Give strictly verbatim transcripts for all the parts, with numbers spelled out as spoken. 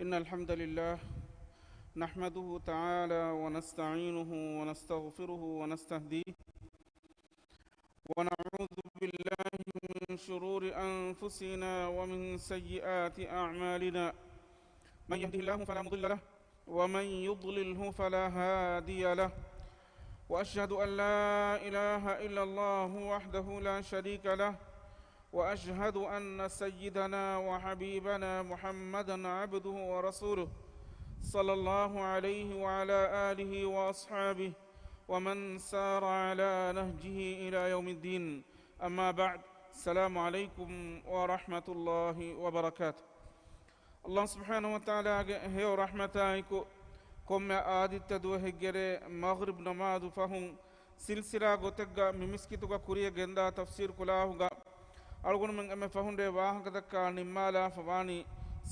إن الحمد لله نحمده تعالى ونستعينه ونستغفره ونستهديه، ونعوذ بالله من شرور أنفسنا ومن سيئات أعمالنا. من يهده الله فلا مضل له، ومن يضلله فلا هادي له. وأشهد أن لا إله إلا الله وحده لا شريك له، وأشهد أن سيدنا وحبيبنا محمدا عبده ورسوله، صلى الله عليه وعلى آله وأصحابه ومن سار على نهجه إلى يوم الدين. أما بعد، السلام عليكم ورحمة الله وبركاته. އައްލާހު ސުބްޙާނަހޫ ވަތަޢާލާގެ ހެޔޮ ރަޙްމަތާއެކު، ކޮންމެ އާދިއްތަ ދުވަހެއްގެ ރޭ މަޣްރިބް ނަމާދު ފަހުން، ސިލްސިލާ ގޮތެއްގަ މި މިސްކިތުގަ ކުރިޔަށް ގެންދާ ތަފްސީރު ކުލާހުގަ، އަޅުގަނޑުމެން އެންމެ ފަހުން ރޭ ވާހަކަދައްކާ ނިންމާލާފަ ވާނީ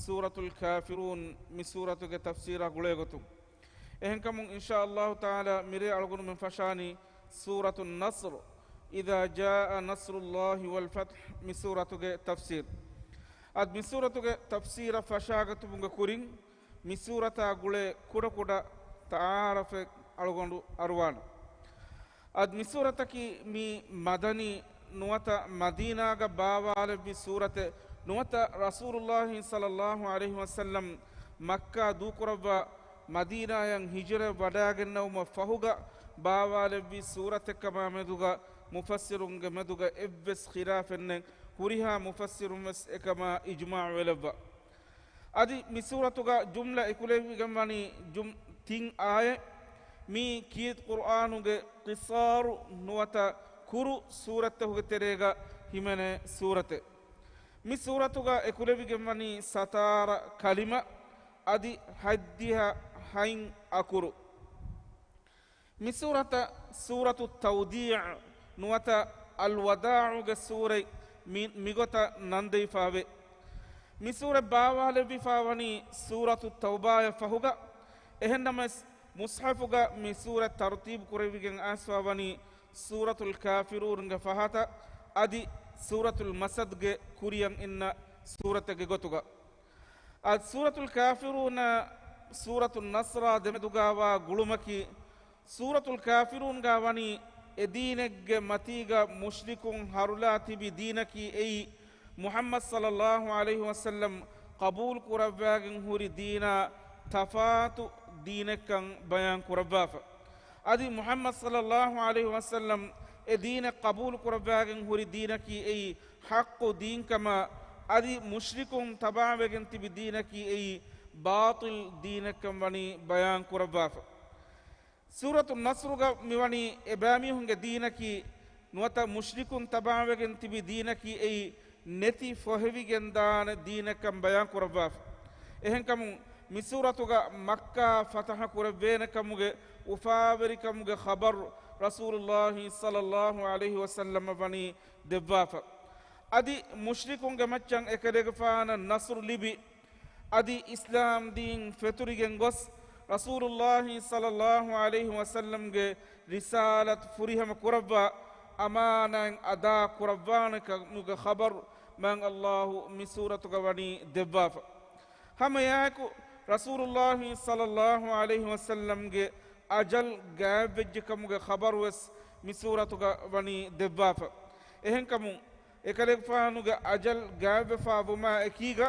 ސޫރަތުލް ކާފިރޫން މި ސޫރަތުގެ ތަފްސީރާ ގުޅޭގޮތުން. އެހެންކަމުން، އިންޝާ އައްލާހު ތަޢާލާ، މިރޭ އަޅުގަނޑުމެން ފަށާނީ ސޫރަތު ނަޞްރު، إذا جاء نصر الله والفتح، މި ސޫރަތުގެ ތަފްސީރު. އަދި މި ސޫރަތުގެ ތަފްސީރަށް ފަށާގަތުމުގެ ކުރިން، މި ސޫރަތާ ގުޅޭ ކުޑަކުޑަ ތަޢާރަފެއް އަޅުގަނޑު އަރުވާނަން. އަދި މި ސޫރަތަކީ މި މަދަނީ ނުވަތަ މަދީނާގަ ބާވާލެއްވި ސޫރަތެއް. ނުވަތަ ރަސޫލުއްލާހި ޞައްލައްލާހު ޢަލައިހި ވަސައްލަމް މައްކާ ދޫކުރައްވާ މަދީނާޔަށް ހިޖުރަ ވަޑާގެންނެވުމަށް ފަހުގަ ބާވާލެއްވި ސޫރަތެއްކަމާ މެދުގަ މުފައްސިރުންގެ މެދުގަ އެއްވެސް ޚިލާފެއްނެތް. ހުރިހާ މުފައްސިރުންވެސް އެކަމާ އިޖުމާޢުވެލައްވާ. އަދި މި ސޫރަތުގަ ޖުމްލަ އެކުލެވިގެން ވަނީ ޖުމް-، ތިން އާޔަތް. މީ ކީރިތި ޤުރްއާނުގެ ޤިޞާރު ނުވަތަ ކުރު ސޫރަތްތަކުގެ ތެރޭގަ ހިމެނޭ ސޫރަތެއް. މި ސޫރަތުގަ އެކުލެވިގެން ވަނީ ސަތާރަ ކަލިމަ އަދި ހަތްދިހަ ހަތް އަކުރު. މި ސޫރަތަށް ސޫރަތު ތަވްދީޢު ނުވަތަ އަލްވަދާޢުގެ ސޫރަތް މި-، މިގޮތަށް ނަންދެވިފާވޭ. މި ސޫރަތް ބާވާލެއްވިފާވަނީ ސޫރަތު ތައުބާޔަށް ފަހުގަ. އެހެންނަމަވެސް، މުޞްޙަފުގަ މި ސޫރަތް ތަރުތީބު ކުރެވިގެން އައިސްފާވަނީ ސޫރަތުލް ކާފިރޫންގެ ފަހަތަށް އަދި ސޫރަތުލް މަސަދްގެ ކުރިއަށް އިންނަ ސޫރަތެއްގެ ގޮތުގަ. އަދި ސޫރަތުލް ކާފިރޫނާ ސޫރަތު ނަޞްރާ ދެމެދުގަވާ ގުޅުމަކީ، ސޫރަތުލް ކާފިރޫންގަ ވަނީ އެ ދީނެއްގެ މަތީގަ މުޝްރިކުން ހަރުލާ ތިބި ދީނަކީ އެއީ، މުޙައްމަދު ޞައްލައްލާހު ޢަލައިހި ވަސައްލަމް ޤަބޫލު ކުރައްވާގެން ހުރި ދީނާ ތަފާތު ދީނެއްކަން ބަޔާން ކުރައްވާފަ. އަދި މުޙައްމަދު ޞައްލައްލާހު ޢަލައިހި ވަސައްލަމް އެ ދީނެއް ޤަބޫލު ކުރައްވާގެން ހުރި ދީނަކީ އެއީ ޙައްޤު ދީންކަމާ، އަދި މުޝްރިކުން ތަބާވެގެން ތިބި ދީނަކީ އެއީ ބާޠިލް ދީނެއްކަން ވަނީ ބަޔާން ކުރައްވާފަ. ސޫރަތު ނަޞްރުގަ މިވަނީ އެބައިމީހުންގެ ދީނަކީ ނުވަތަ މުޝްރިކުން ތަބާވެގެން ތިބި ދީނަކީ އެއީ ނެތި ފޮހެވިގެންދާނެ ދީނެއްކަން ބަޔާން ކުރައްވާފަ. އެހެންކަމުން މި ސޫރަތުގަ މައްކާ ފަތަޙަ ކުރެއްވޭނެ ކަމުގެ އުފާވެރިކަމުގެ ޚަބަރު ރަސޫލުއްލާހި ޞައްލައްލާހު ޢަލައިހި ވަސައްލަމަށް ވަނީ ދެއްވާފަ. އަދި މުޝްރިކުންގެ މައްޗަށް އެކަލޭގެފާނަށް ނަޞްރު ލިބި، އަދި އިސްލާމް ދީން ފެތުރިގެން ގޮސް، ރަސޫލުއްލާހި ޞައްލައްލާހު ޢަލައިހި ވަސައްލަމްގެ ރިސާލަތު ފުރިހަމަ ކުރައްވާ، އަމާނާތް އަދާ ކުރައްވާނެ ކަމުގެ ޚަބަރު މާތް އައްލާހު މި ސޫރަތުގަ ވަނީ ދެއްވާފަ. ހަމައެއާއެކު، ރަސޫލުއްލާހި ޞައްލައްލާހު ޢަލައިހި ވަސައްލަމްގެ އަޖަލް ގާތްވެއްޖެ ކަމުގެ ޚަބަރުވެސް މި ސޫރަތުގަ ވަނީ ދެއްވާފަ. އެހެންކަމުން، އެކަލޭގެފާނުގެ އަޖަލް ގާތްވެފާ ވުމާ އެކީގަ،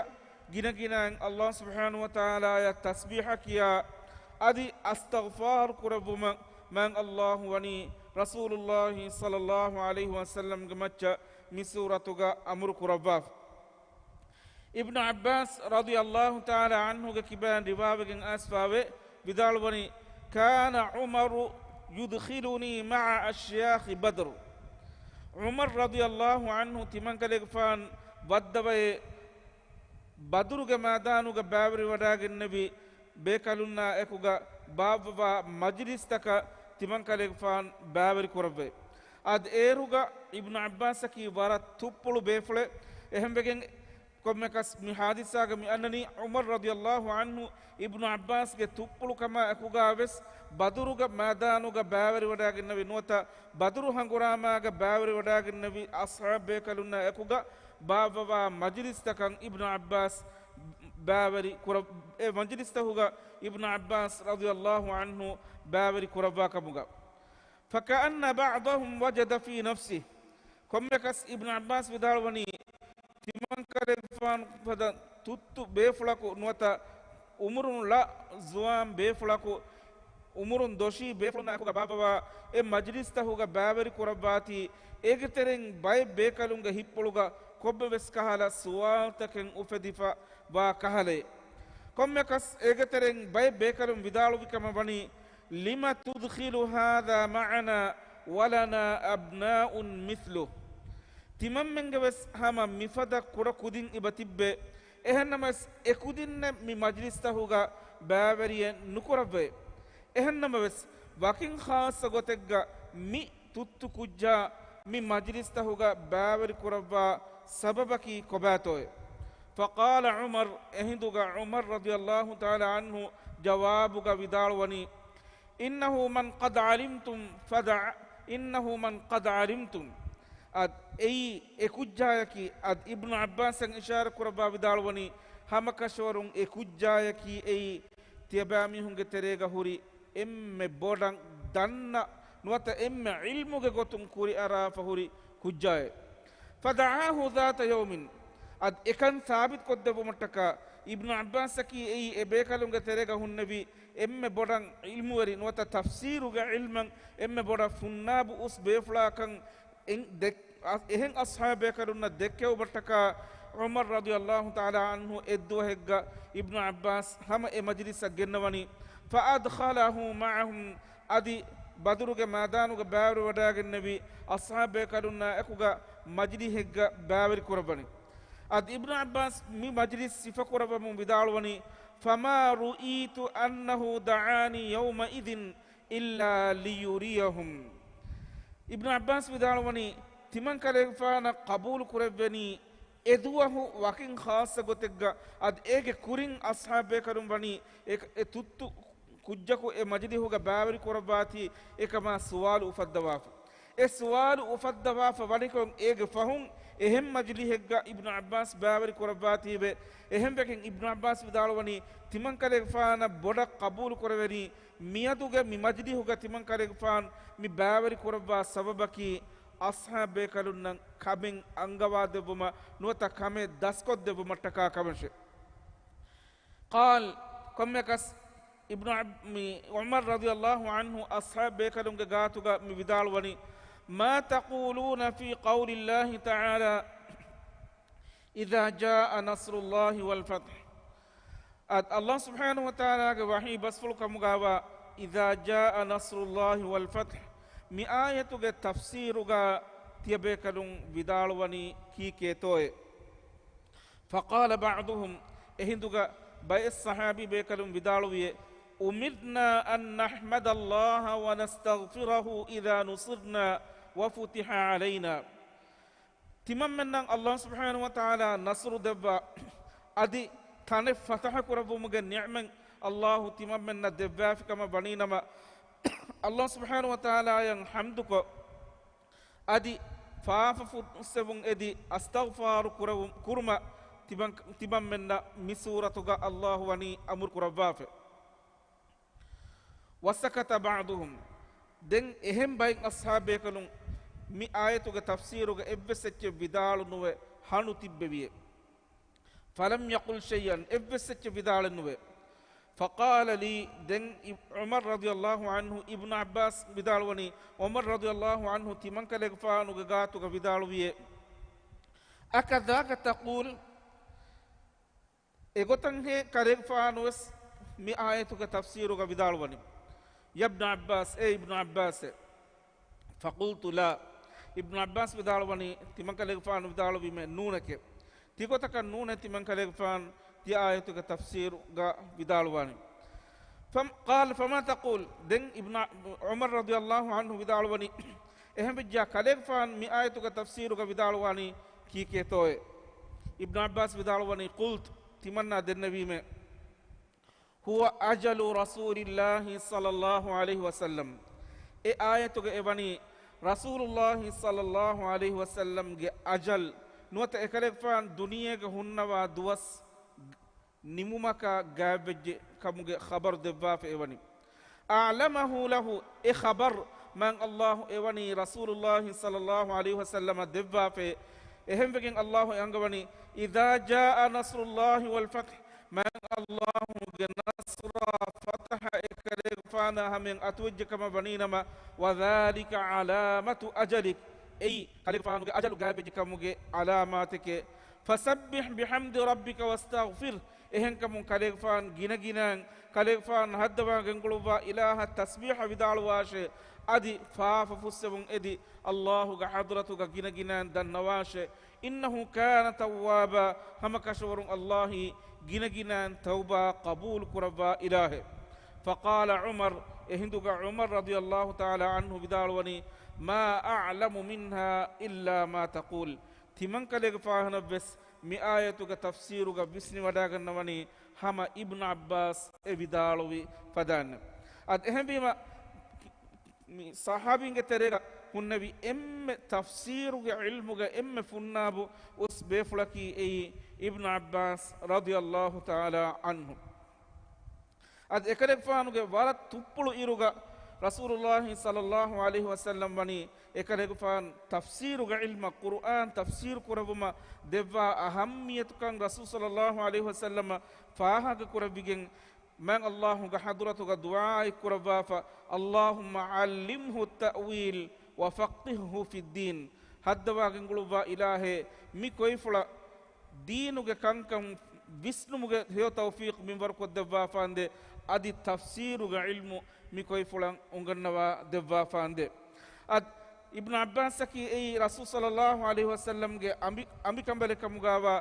ގިނަގިނައިން އައްލާހު ސުބްޙާނަހޫ ވަތަޢާލާއަށް ތަސްބީޙަ ކިޔާ، އަދި އަސްތަޣްފާރު ކުރެއްވުމަށް މާތް އައްލާހު ވަނީ ރަސޫލުއްލާހި ޞައްލައްލާހު ޢަލައިހި ވަސައްލަމްގެ މައްޗަށް މި ސޫރަތުގަ އަމުރު ކުރައްވާފަ. އިބްނު ޢައްބާސް ރަޟިޔައްލާހު ތަޢާލާ ޢަންހުގެ ކިބައިން ރިވާވެގެން އައިސްފާވޭ، ވިދާޅުވަނީ، كان عمر يدخلني مع أشياخ بدر. ޢުމަރު ރަޟިޔައްލާހު ޢަންހު ތިމަންކަލޭގެފާން ވައްދަވައޭ، ބަދުރުގެ މައިދާނުގަ ބައިވެރިވަޑައިގެންނެވި ބޭކަލުންނާ އެކުގަ ބާއްވަވާ މަޖިލިސްތަކަށް ތިމަންކަލޭގެފާން ބައިވެރި ކުރައްވައޭ. އަދި އޭރުގަ އިބްނު ޢައްބާސަކީ ވަރަށް ތުއްޕުޅު ބޭފުޅެއް. އެހެންވެގެން ކޮންމެކަސް މި ޙާދިސާގަ މި އަންނަނީ ޢުމަރު ރަޟިޔައްލާހު ޢަންހު އިބްނު ޢައްބާސްގެ ތުއްޕުޅުކަމާ އެކުގަވެސް ބަދުރުގެ މައިދާނުގަ ބައިވެރިވަޑައިގެންނެވި ނުވަތަ ބަދުރު ހަނގުރާމާގަ ބައިވެރިވަޑައިގެންނެވި އަޞްޙާބު ބޭކަލުންނާ އެކުގަ ބާއްވަވާ މަޖިލިސްތަކަށް އިބްނު ޢައްބާސް ބާވެރި ކުރަ-، އެ މަޖިލިސްތަހުގަ އިބްނު ޢައްބާސް ރަޟިޔަﷲ ޢަންހު ބާވެރި ކުރައްވާ ކަމުގަ. فكأن بعضهم وجد في نفسه، ކޮންމެކަސް އިބްނު ޢައްބާސް ވިދާޅުވަނީ، ތިމަންކަލޭގެފާނު ފަދަ ތުއްތު ބޭފުޅަކު ނުވަތަ އުމުރުން ޅަ ޒުވާން ބޭފުޅަކު، އުމުރުން ދޮށީ ބޭފުޅުންނާ އެކުގަ ބާއްވަވާ އެ މަޖިލިސްތަހުގަ ބާވެރި ކުރައްވާތީ، އޭގެ ތެރެއިން ބައެއް ބޭކަލުންގެ ހިތްޕުޅުގަ ކޮންމެވެސް ކަހަލަ ސުވާލުތަކެއް އުފެދިފަ ވާ ކަހަލައެއް. ކޮންމެކަސް އޭގެ ތެރެއިން ބައެއް ބޭކަލުން ވިދާޅުވި ކަމަށް ވަނީ، لم تدخل هذا معنا ولنا أبناء مثله. ތިމަންމެންގެ ވެސް ހަމަ މިފަދަ ކުޑަ ކުދިން އިބަ ތިއްބެ. އެހެންނަމަވެސް އެ ކުދިންނެއް މި މަޖިލިސްތަހުގަ ބާވެރިއެއް ނުކުރައްވައޭ. އެހެންނަމަވެސް ވަކިން ޚާއްޞަ ގޮތެއްގަ މި ތުއްތު ކުއްޖާ މި މަޖިލިސްތަހުގަ ބާވެރި ކުރައްވާ ސަބަބަކީ ކޮބާތޯއޭ؟ فقال عمر، އެހިނދުގަ ޢުމަރު ރަޟިޔަﷲ ތަޢާލާ ޢަންހު ޖަވާބުގަ ވިދާޅުވަނީ، إنه من قد علمتم فدع، إنه من قد علمتم. އަދި އެއީ އެ ކުއްޖާޔަކީ، އަދި އިބްނު ޢައްބާސަށް އިޝާރަ ކުރައްވާ ވިދާޅުވަނީ، ހަމަކަށަވަރުން އެ ކުއްޖާޔަކީ އެއީ ތިޔަބައިމީހުންގެ ތެރޭގަ ހުރި އެންމެ ބޮޑަށް ދަންނަ ނުވަތަ އެންމެ ޢިލްމުގެ ގޮތުން ކުރިއަރާފަ ހުރި ކުއްޖާއެއް. فدعاه ذات يوم، އަދި އެކަން ސާބިތުކޮށްދެއްވުމަށްޓަކާ އިބްނު ޢައްބާސަކީ އެއީ އެ ބޭކަލުންގެ ތެރޭގަ ހުންނެވި އެންމެ ބޮޑަށް ޢިލްމުވެރި ނުވަތަ ތަފްސީރުގެ ޢިލްމަށް އެންމެ ބޮޑަށް ފުންނާބު އުސް ބޭފުޅާކަން އެން-، ދެއް-، އަ-، އެހެން އަޞްޙާބޭކަލުންނަށް ދެއްކެވުމަށްޓަކާ ޢުމަރު ރަޟިޔަﷲ ތަޢާލާ ޢަންހު އެއްދުވަހެއްގަ އިބްނު ޢައްބާސް ހަމަ އެ މަޖިލިސަށް ގެންނަވަނީ. فأدخله معهم، އަދި ބަދުރުގެ މައިދާނުގަ ބައިވެރިވަޑައިގެންނެވި އަޞްޙާބޭކަލުންނާ އެކުގަ މަޖިލީހެއްގަ ބައިވެރި ކުރައްވަނީ. އަދި އިބްނު ޢައްބާސް މި މަޖިލިސް ސިފަކުރައްވަމުން ވިދާޅުވަނީ، فما رئيت أنه دعاني يومئذ إلا ليريهم. އިބްނު ޢައްބާސް ވިދާޅުވަނީ، ތިމަންކަލޭގެފާނަށް ޤަބޫލު ކުރެވެނީ އެދުވަހު ވަކިން ޚާއްޞަ ގޮތެއްގަ، އަދި އޭގެ ކުރިން އަޞްޙާބޭކަލުން ވަނީ އެ، އެ ތުއްތު ކުއްޖަކު އެ މަޖިލީހުގަ ބައިވެރި ކުރައްވާތީ އެކަމާ ސުވާލު އުފައްދަވާފަ. އެ ސުވާލު އުފައްދަވާފަ ވަނިކޮށް އޭގެ ފަހުން އެހެން މަޖިލީހެއްގަ އިބްނު ޢައްބާސް ބައިވެރި ކުރައްވާތީވެ، އެހެންވެގެން އިބްނު ޢައްބާސް ވިދާޅުވަނީ، ތިމަންކަލޭގެފާނަށް ބޮޑަށް ޤަބޫލު ކުރެވެނީ، މިއަދުގެ މި މަޖިލީހުގަ ތިމަންކަލޭގެފާނު މި ބައިވެރި ކުރައްވާ ސަބަބަކީ، އަޞްޙާބޭކަލުންނަށް ކަމެއް އަންގަވާދެއްވުމަށް ނުވަތަ ކަމެއް ދަސްކޮށްދެއްވުމަށްޓަކާ ކަމަށެވެ. قال، ކޮންމެއަކަސް އިބްނު ޢައް-، މި ޢުމަރު ރަޟިޔަﷲ ޢަންހު އަޞްޙާބޭކަލުންގެ ގާތުގަ މި ވިދާޅުވަނީ، ما تقولون في قول الله تعالى، إذا جاء نصر الله والفتح. އަދި ﷲ ސުބްޙާނަހޫ ވަތަޢާލާގެ ވަޙީ ބަސްފުޅު ކަމުގައިވާ، إذا جاء نصر الله والفتح، މި އާޔަތުގެ ތަފްސީރުގަ ތިޔަބޭކަލުން ވިދާޅުވަނީ ކީކޭތޯއޭ؟ فقال بعضهم، އެހިނދުގަ ބައެއް ޞަޙާބީ ބޭކަލުން ވިދާޅުވިއޭ، أمرنا أن نحمد الله ونستغفره إذا نصرنا وفتح علينا. ތިމަންމެންނަށް ﷲ ސުބްޙާނަހޫ ވަތަޢާލާ ނަޞްރު ދެއްވާ، އަދި ތަނެއް ފަތަޙަ ކުރެއްވުމުގެ ނިޢުމަތް ﷲ ތިމަންމެންނަށް ދެއްވާފި ކަމަށް ވަނީނަމަ، ﷲ ސުބްޙާނަހޫ ވަތަޢާލާއަށް ޙަމްދުކޮށް، އަދި ފާފަ ފުއްސެވުން އެދި އަސްތަޣްފާރު ކުރެވު-، ކުރުމަށް ތިމަން-، ތިމަންމެންނަށް މި ސޫރަތުގަ ﷲ ވަނީ އަމުރު ކުރައްވާފަ. وسكت بعضهم، ދެން އެހެން ބައެއް އަޞްޙާބޭކަލުން މި އާޔަތުގެ ތަފްސީރުގަ އެއްވެސް އެއްޗެއް ވިދާޅު ނުވެ ހަނު ތިއްބެވިއޭ. فلم يقل شيئا، އެއްވެސް އެއްޗެއް ވިދާޅެއް ނުވެ. فقال لي، ދެން އި-، ޢުމަރު ރަޟިޔަﷲ ޢަންހު، އިބްނު ޢައްބާސް ވިދާޅުވަނީ، ޢުމަރު ރަޟިޔަﷲ ޢަންހު ތިމަންކަލޭގެފާނުގެ ގާތުގަ ވިދާޅުވިއޭ، أكذاك تقول؟ އެގޮތަށްހޭ ކަލޭގެފާނުވެސް މި އާޔަތުގެ ތަފްސީރުގަ ވިދާޅުވަނީ، يا ابن عباس، އޭ އިބްނު ޢައްބާސޭ. فقلت لا، އިބްނު ޢައްބާސް ވިދާޅުވަނީ، ތިމަންކަލޭގެފާނު ވިދާޅުވީމޭ ނޫނެކޭ. ތިގޮތަކަށް ނޫނޭ ތިމަންކަލޭގެފާނު ތިޔަ އާޔަތުގެ ތަފްސީރުގަ ވިދާޅުވާނީ. ފަމް-، قال فما تقول؟ ދެން އިބްނު ޢުމަރު ރަޟިޔަﷲ ޢަންހު ވިދާޅުވަނީ، އެހެންވެއްޖާ ކަލޭގެފާނު މި އާޔަތުގެ ތަފްސީރުގަ ވިދާޅުވާނީ ކީކޭތޯއޭ؟ އިބްނު ޢައްބާސް ވިދާޅުވަނީ، قلت، ތިމަންނާ ދެންނެވީމޭ، هو أجل رسول الله صلى الله عليه وسلم. އެ އާޔަތުގަ އެ ވަނީ ރަސޫލުﷲ ޞައްލަﷲ ޢަލައިހި ވަސައްލަމްގެ އަޖަލް ނުވަތަ އެކަލޭގެފާނު ދުނިޔޭގަ ހުންނަވާ ދުވަސް ނިމުމަކާ ގާތްވެއްޖެ ކަމުގެ ޚަބަރު ދެއްވާފަ އެވަނީ. أعلمه له، އެ ޚަބަރު މާތް ﷲ އެވަނީ ރަސޫލުﷲ ޞައްލަﷲ ޢަލައިހި ވަސައްލަމަށް ދެއްވާފައޭ. އެހެންވެގެން ﷲ އަންގަވަނީ، إذا جاء نصر الله والفتح، މާތް ﷲގެ ނަޞްރާ ފަތަޙަ އެކަލޭގެފާނާ ހަމައިން އަތުވެއްޖެ ކަމަށް ވަނީނަމަ، وذلك علامة أجلك، އެއީ ކަލޭގެފާނުގެ އަޖަލު ގާތްވެއްޖެ ކަމުގެ ޢަލާމާތެކޭ. فسبح بحمد ربك واستغفره، އެހެންކަމުން ކަލޭގެފާން ގިނަގިނައިން ކަލޭގެފާން ހައްދަވާ ގެންގުޅުއްވާ އިލާހަށް ތަސްބީޙަ ވިދާޅުވާށޭ، އަދި ފާފަ ފުއްސެވުން އެދި ﷲގެ ޙަޟްރަތުގަ ގިނަގިނައިން ދަންނަވާށޭ. إنه كان توابا، ހަމަކަށަވަރުން ﷲ ގިނަގިނައިން ތައުބާ ޤަބޫލު ކުރައްވާ އިލާހެއް. فقال عمر، އެހިނދުގަ ޢުމަރު ރަޟިޔަﷲ ތަޢާލާ ޢަންހު ވިދާޅުވަނީ، ما أعلم منها إلا ما تقول، ތިމަންކަލޭގެފާނަށްވެސް މި އާޔަތުގެ ތަފްސީރުގަ ވިސްނިވަޑައިގަންނަވަނީ ހަމަ އިބްނު ޢައްބާސް އެ ވިދާޅުވި ފަދައިންނެވެ. އަދި އެހެންވީމަ، މި ޞަޙާބީންގެ ތެރޭގަ ހުންނެވި އެންމެ ތަފްސީރުގެ ޢިލްމުގަ އެންމެ ފުންނާބު އުސް ބޭފުޅަކީ އެއީ އިބްނު ޢައްބާސް ރަޟިޔަﷲ ތަޢާލާ ޢަންހު. އަދި އެކަލޭގެފާނުގެ ވަރަށް ތުއްޕުޅު އިރުގަ ރަސޫލުﷲ ޞައްލަﷲ ޢަލައިހި ވަސައްލަމް ވަނީ އެކަލޭގެފާނު ތަފްސީރުގެ ޢިލްމަށް، ޤުރުއާން ތަފްސީރު ކުރެއްވުމަށް ދެއްވާ އަހައްމިޔަތުކަން ރަސޫލު ޞައްލަﷲ ޢަލައިހި ވަސައްލަމަށް ފާހަގަ ކުރެއްވިގެން، މާތް ﷲގެ ޙަޟްރަތުގަ ދުޢާއެއް ކުރައްވާފަ، اللهم علمه التأويل وفقهه في الدين، ހައްދަވާ ގެންގުޅުއްވާ އިލާހޭ، މި ކޮއިފުޅަށް ދީނުގެ ކަންކަން ވިސްނުމުގެ ހެޔޮ ތައުފީޤު މިންވަރުކޮށްދެއްވާފާނދޭ، އަދި ތަފްސީރުގެ ޢިލްމު މި ކޮއިފުޅަށް އުނގަންނަވާ ދެއްވާފާނދޭ. އަދި އިބްނު ޢައްބާސްއަކީ އެއީ ރަސޫލު ޞައްލަﷲ ޢަލައިހި ވަސައްލަމްގެ އަނބި-، އަނބިކަނބަލެއް ކަމުގައިވާ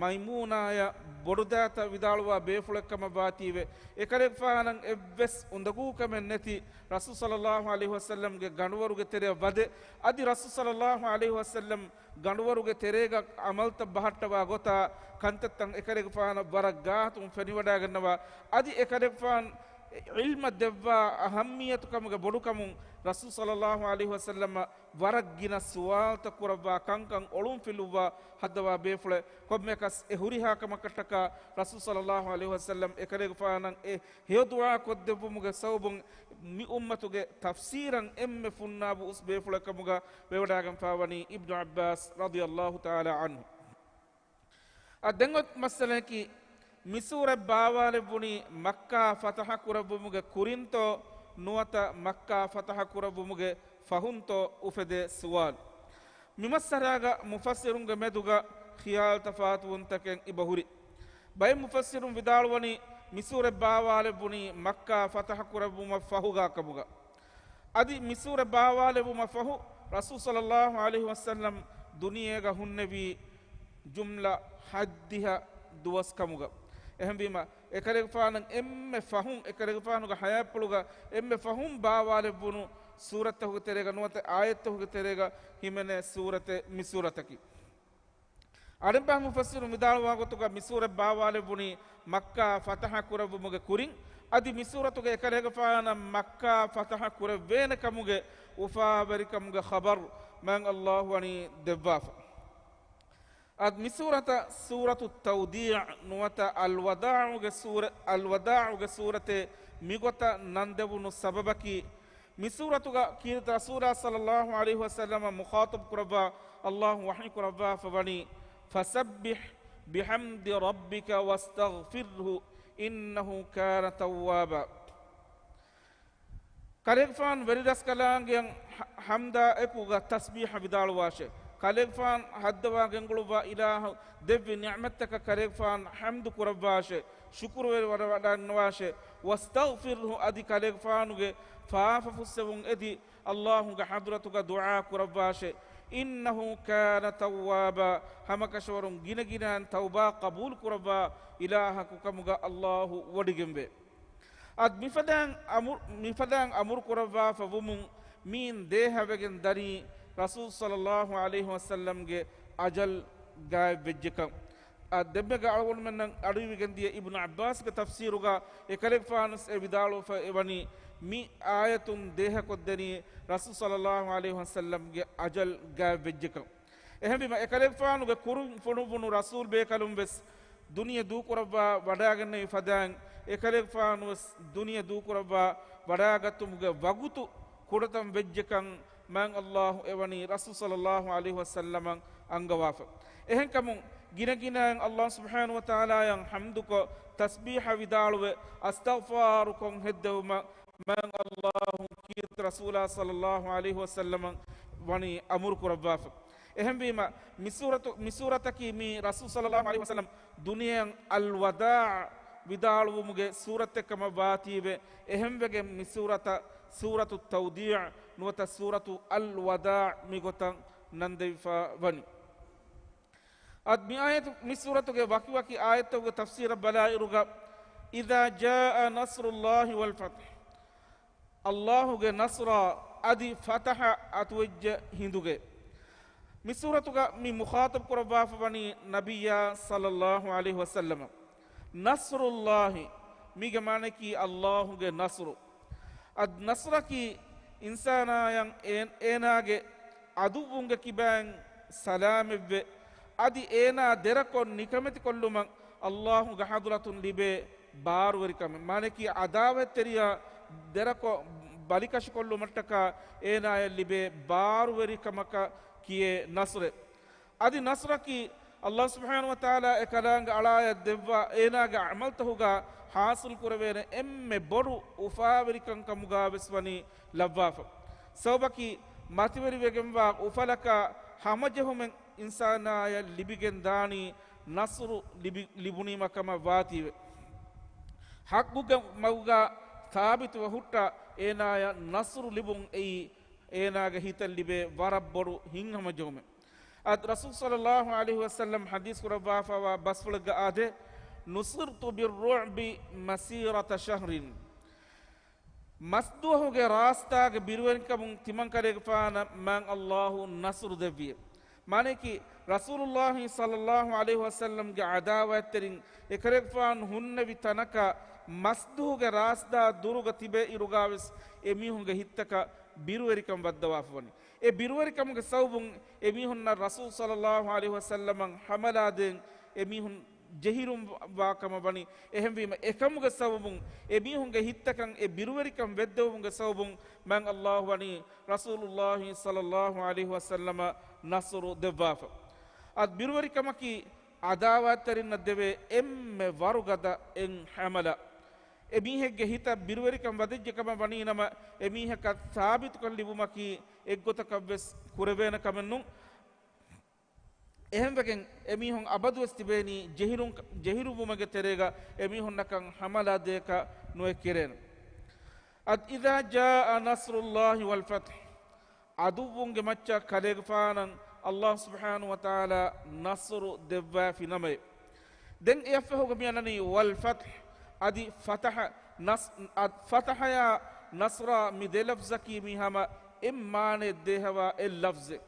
މައިމޫނާޔަށް ބޮޑުދައިތަ ވިދާޅުވާ ބޭފުޅެއް ކަމަށް ވާތީވެ، އެކަލޭގެފާނަށް އެއްވެސް އުނދަގޫކަމެއް ނެތި ރަސޫލު ޞައްލަﷲ ޢަލައިހި ވަސައްލަމްގެ ގަނޑުވަރުގެ ތެރެއަށް ވަދެ، އަދި ރަސޫލު ޞައްލަﷲ ޢަލައިހި ވަސައްލަމް ގަނޑުވަރުގެ ތެރޭގަ ޢަމަލުތައް ބަހައްޓަވާ ގޮތާ ކަންތައްތައް އެކަލޭގެފާނަށް ވަރަށް ގާތުން ފެނިވަޑައިގަންނަވާ، އަދި އެކަލޭގެފާން ޢިލްމަށް ދެއްވާ އަހައްމިޔަތުކަމުގެ ބޮޑުކަމުން ރަސޫލު ޞައްލަﷲ ޢަލައިހި ވަސައްލަމަށް ވަރަށް ގިނަ ސުވާލުތައް ކުރައްވާ ކަންކަން އޮޅުންފިލުއްވާ ހައްދަވާ ބޭފުޅެއް. ކޮންމެއަކަސް އެ ހުރިހާ ކަމަކަށްޓަކާ ރަސޫލު ޞައްލަﷲ ޢަލައިހި ވަސައްލަމް އެކަލޭގެފާނަށް އެ ހެޔޮ ދުޢާ ކޮށްދެއްވުމުގެ ސަބަބުން މި އުއްމަތުގެ ތަފްސީރަށް އެންމެ ފުންނާބު އުސް ބޭފުޅެއް ކަމުގަ ވެވަޑައިގެންފާވަނީ އިބްނު ޢައްބާސް ރަޟިޔަﷲ ތަޢާލާ ޢަންހު. އަދި ދެން އޮތް މައްސަލައަކީ، މި ސޫރަތް ބާވާލެއްވުނީ މައްކާ ފަތަޙަ ކުރެއްވުމުގެ ކުރިންތޯ ނުވަތަ މައްކާ ފަތަޙަ ކުރެއްވުމުގެ ފަހުންތޯ އުފެދޭ ސުވާލު. މި މައްސަލާގަ މުފައްސިރުންގެ މެދުގަ ޚިޔާލު ތަފާތުވުންތަކެއް އެބަހުރި. ބައެއް މުފައްސިރުން ވިދާޅުވަނީ، މި ސޫރަތް ބާވާލެއްވުނީ މައްކާ ފަތަޙަ ކުރެއްވުމަށް ފަހުގާ ކަމުގަ. އަދި މި ސޫރަތް ބާވާލެއްވުމަށް ފަހު، ރަސޫލު ޞައްލަﷲ ޢަލައިހި ވަސައްލަމް ދުނިޔޭގަ ހުންނެވީ ޖުމްލަ ހަތްދިހަ ދުވަސް ކަމުގަ. އެހެންވީމަ، އެކަލޭގެފާނަށް އެންމެ ފަހުން، އެކަލޭގެފާނުގެ ޙަޔާތްޕުޅުގަ އެންމެ ފަހުން ބާވާލެއްވުނު ސޫރަތްތަކުގެ ތެރޭގަ ނުވަތަ އާޔަތްތަކުގެ ތެރޭގަ ހިމެނޭ ސޫރަތެއް މި ސޫރަތަކީ. އަނެއްބައި މުފައްސިރުން ވިދާޅުވާ ގޮތުގަ މި ސޫރަތް ބާވާލެއްވުނީ މައްކާ ފަތަޙަ ކުރެއްވުމުގެ ކުރިން، އަދި މި ސޫރަތުގަ އެކަލޭގެފާނަށް މައްކާ ފަތަޙަ ކުރެއްވޭނެ ކަމުގެ އުފާވެރިކަމުގެ ޚަބަރު މާތް ﷲ ވަނީ ދެއްވާފަ. އަދި މި ސޫރަތަށް ސޫރަތު ތަވްދީޢު ނުވަތަ އަލްވަދާޢުގެ ސޫރަ-، އަލްވަދާޢުގެ ސޫރަތޭ މިގޮތަށް ނަންދެވުނު ސަބަބަކީ، މި ސޫރަތުގަ ކީރިތި ރަސޫލާ ޞައްލަﷲ ޢަލައިހި ވަސައްލަމަށް މުޚާޠަބު ކުރައްވާ ﷲ ވަޙީ ކުރައްވާފަ ވަނީ، فسبح بحمد ربك واستغفره إنه كان توابا. ކަލޭގެފާނު ވެރިރަސްކަލާނގެއަށް ޙަ-، ޙަމްދާ އެކުގަ ތަސްބީޙަ ވިދާޅުވާށޭ. ކަލޭގެފާނު ހައްދަވާ ގެންގުޅުއްވާ އިލާހު ދެއްވި ނިޢުމަތްތަކަށް ކަލޭގެފާނު ޙަމްދު ކުރައްވާށޭ. ޝުކުރުވެރިވަޑައިގަންނަވާށޭ. واستغفره، އަދި ކަލޭގެފާނުގެ ފާފަ ފުއްސެވުން އެދި، ﷲގެ ޙަޟްރަތުގަ ދުޢާ ކުރައްވާށޭ. إنه كان توابا، ހަމަކަށަވަރުން ގިނަގިނައިން ތައުބާ ޤަބޫލު ކުރައްވާ އިލާހަކު ކަމުގަ ﷲ ވޮޑިގެންވޭ. އަދި މިފަދައިން އަމު-، މިފަދައިން އަމުރު ކުރައްވާފަ ވުމުން މީން ދޭހަވެގެން ދަނީ ރަސޫލު ޞައްލަﷲ ޢަލައިހި ވަސައްލަމްގެ އަޖަލް ގާތްވެއްޖެކަން. އަދި ދެންމެ އަޅުގަނޑުމެންނަށް އަޑުއިވިގެން ދިޔަ އިބްނު ޢައްބާސްގެ ތަފްސީރުގަ އެކަލޭގެފާނު އެ ވިދާޅުވެފަ އެވަނީ، މި އާޔަތުން ދޭހަކޮށްދެނީ ރަސޫލު ޞައްލަﷲ ޢަލައިހި ވަސައްލަމްގެ އަޖަލް ގާތްވެއްޖެކަން. އެހެންވީމަ، އެކަލޭގެފާނުގެ ކުރިން ފޮނުއްވުނު ރަސޫލު ބޭކަލުން ވެސް ދުނިޔެ ދޫކުރައްވާ ވަޑާގެންނެވި ފަދައިން، އެކަލޭގެފާނުވެސް ދުނިޔެ ދޫކުރައްވާ ވަޑާގަތުމުގެ ވަގުތު ކުޑަތަން ވެއްޖެކަން މާތް އައްލާހު އެވަނީ ރަސޫލު ޞައްލައްލާހު ޢަލައިހި ވަސައްލަމަށް އަންގަވާފަ. އެހެންކަމުން ގިނަގިނައިން އައްލާހު ސުބްޙާނަހު ވަތަޢާލާއަށް ޙަމްދުކޮށް، ތަސްބީޙަ ވިދާޅުވެ، އަސްތަޣްފާރުކޮށް ހެއްދެވުމަށް މާތް އައްލާހު ކީރިތި ރަސޫލާ ޞައްލައްލާހު ޢަލައިހި ވަސައްލަމަށް ވަނީ އަމުރު ކުރައްވާފަ. އެހެންވީމަ، މި ސޫރަތު، މި ސޫރަތަކީ މީ ރަސޫލު ޞައްލައްލާހު ޢަލައިހި ވަސައްލަމް ދުނިޔެއަށް އަލްވަދާޢު ވިދާޅުވުމުގެ ސޫރަތެއް ކަމަށް ވާތީވެ، އެހެންވެގެން މި ސޫރަތަށް ސޫރަތު ތައުދީޢު ނުވަތަ ސޫރަތު އަލްވަދާޢު މިގޮތަށް ނަންދެވިފަ ވަނީ. އަދި މި އާޔަތު، މި ސޫރަތުގެ ވަކިވަކި އާޔަތްތަކުގެ ތަފްސީރަށް ބަލާއިރުގަ، إذا جاء نصر الله والفتح، އައްލާހުގެ ނަޞްރާ އަދި ފަތަޙަ އަތުވެއްޖެ ހިނދުގެ. މި ސޫރަތުގަ މި މުޚާޠަބު ކުރައްވާފަ ވަނީ ނަބިއްޔާ ޞައްލައްލާހު ޢަލައިހި ވަސައްލަމަ. ނަޞްރުއްލާހި، މީގެ މާނައަކީ އައްލާހުގެ ނަޞްރު. އަދި ނަޞްރަކީ އިންސާނާޔަށް އޭ، އޭނާގެ ޢަދުއްވުންގެ ކިބައިން ސަލާމަތްވެ، އަދި އޭނާ ދެރަކޮށް ނިކަމެތިކޮށްލުމަށް އައްލާހުގެ ޙަޟްރަތުން ލިބޭ ބާރުވެރިކަމެއް. މާނައަކީ ޢަދާވަތްތެރިޔާ ދެރަކޮށް ބަލިކަށިކޮށްލުމަށްޓަކާ އޭނާޔަށް ލިބޭ ބާރުވެރިކަމަކަށް ކިޔޭ ނަޞްރެއް. އަދި ނަޞްރަކީ އައްލާހު ސުބްޙާނަހު ވަތަޢާލާ އެ ކަލާނގެ އަޅާޔަށް ދެއްވާ އޭނާގެ ޢަމަލުތަކުގަ ޙާޞިލު ކުރެވޭނެ އެންމެ ބޮޑު އުފާވެރިކަން ކަމުގަ ވެސް ވަނީ ލައްވާފަ. ސަބަބަކީ މަތިވެރިވެގެންވާ އުފަލަކާ ހަމަޖެހުމެއް އިންސާނާޔަށް ލިބިގެން ދާނީ ނަޞްރު ލިބި، ލިބުނީމަ ކަމަށް ވާތީވެ. ޙައްޤުގެ މަގުގަ ސާބިތުވެ ހުއްޓަ އޭނާޔަށް ނަޞްރު ލިބުން އެއީ އޭނާގެ ހިތަށް ލިބޭ ވަރަށް ބޮޑު ހިތްހަމަޖެހުމެއް. އަދި ރަސޫލު ޞައްލައްލާހު ޢަލައިހި ވަސައްލަމް ޙަދީޘް ކުރައްވާފައިވާ ބަސްފުޅެއްގަ އާދޭ، نصرت بالرعب مسيرة شهر. މަސްދުވަހުގެ ރާސްތާގެ ބިރުވެރިކަމުން ތިމަންކަލޭގެފާނަށް މާތް އައްލާހު ނަޞްރު ދެއްވިއެވެ. މާނައަކީ، ރަސޫލުއްލާހި ޞައްލައްލާހު ޢަލައިހި ވަސައްލަމްގެ ޢަދާވާތްތެރިން އެކަލޭގެފާނު ހުންނެވި ތަނަކަށް މަސްދުވަހުގެ ރާސްތާ ދުރުގަ ތިބޭ އިރުގަވެސް އެމީހުންގެ ހިތްތަކަށް ބިރުވެރިކަން ވައްދަވާފަ ވަނީ. އެ ބިރުވެރިކަމުގެ ސަބަބުން އެމީހުންނަށް ރަސޫލު ޞައްލައްލާހު ޢަލައިހި ވަސައްލަމަށް ޙަމަލާ ދޭން އެމީހުން ޖެހިލުން ވާ ކަމަށް ވަނީ. އެހެންވީމަ، އެކަމުގެ ސަބަބުން އެމީހުންގެ ހިތްތަކަށް އެ ބިރުވެރިކަން ވެއްދެވުމުގެ ސަބަބުން މާތް އައްލާހު ވަނީ ރަސޫލުއްލާހި ޞައްލައްލާހު ޢަލައިހި ވަސައްލަމަށް ނަޞްރު ދެއްވާފަ. އަދި ބިރުވެރިކަމަކީ ޢަދާވާތްތެރިންނަށް ދެވޭ އެންމެ ވަރުގަދަ އެއް ޙަމަލާ. އެ މީހެއްގެ ހިތަށް ބިރުވެރިކަން ވަދެއްޖެ ކަމަށް ވަނީ ނަމަ، އެ މީހަކަށް ސާބިތުކަން ލިބުމަކީ އެއްގޮތަކަށް ވެސް ކުރެވޭނެ ކަމެއް ނޫން. އެހެންވެގެން އެމީހުން އަބަދުވެސް ތިބޭނީ ޖެހިލުން، ޖެހިލުންވުމެއްގެ ތެރޭގަ އެމީހުންނަކަށް ޙަމަލާ ދޭކަށް ނުއެއް ކެރޭނެ. އަދި إذا جاء نصر الله والفتح، ޢަދުއްވުންގެ މައްޗަށް ކަލޭގެފާނަށް އައްލާހު ސުބްޙާނަހު ވަތަޢާލާ ނަޞްރު ދެއްވާފި ނަމައޭ. ދެން އެއަށްފަހުގަ މިއަންނަނީ والفتح، އަދި ފަތަޙަ، ނަޞް، އަދި ފަތަޙަޔާ ނަޞްރާ މި ދެ ލަފްޒަކީ މީ ހަމަ އެއް މާނައެއް ދޭހަވާ އެއް ލަފްޒެއް.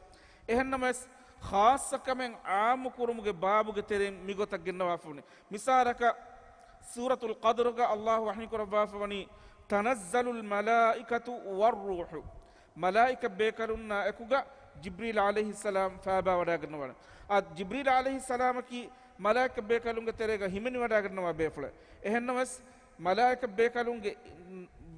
އެހެންނަމަވެސް، ޚާއްޞަކަމެއް ޢާއްމުކުރުމުގެ ބާބުގެ ތެރެއިން މިގޮތަށް ގެންނަވާފަވަނީ. މިސާލަކަށް، ސޫރަތުލް ޤަދްރުގަ އައްލާހު ވަޙީކުރައްވާފަވަނީ، تنزل الملائكة والروح، މަލާއިކަ ބޭކަލުންނާ އެކުގަ ޖިބްރީލް ޢަލައިހިއްސަލާމް ފައިބާވަޑައިގަންނަވާނެ. އަދި ޖިބްރީލް ޢަލައިހިއްސަލާމަކީ މަލާއިކަ ބޭކަލުންގެ ތެރޭގަ ހިމެނިވަޑައިގަންނަވާ ބޭފުޅެއް. އެހެންނަމަވެސް، މަލާއިކަ ބޭކަލުންގެ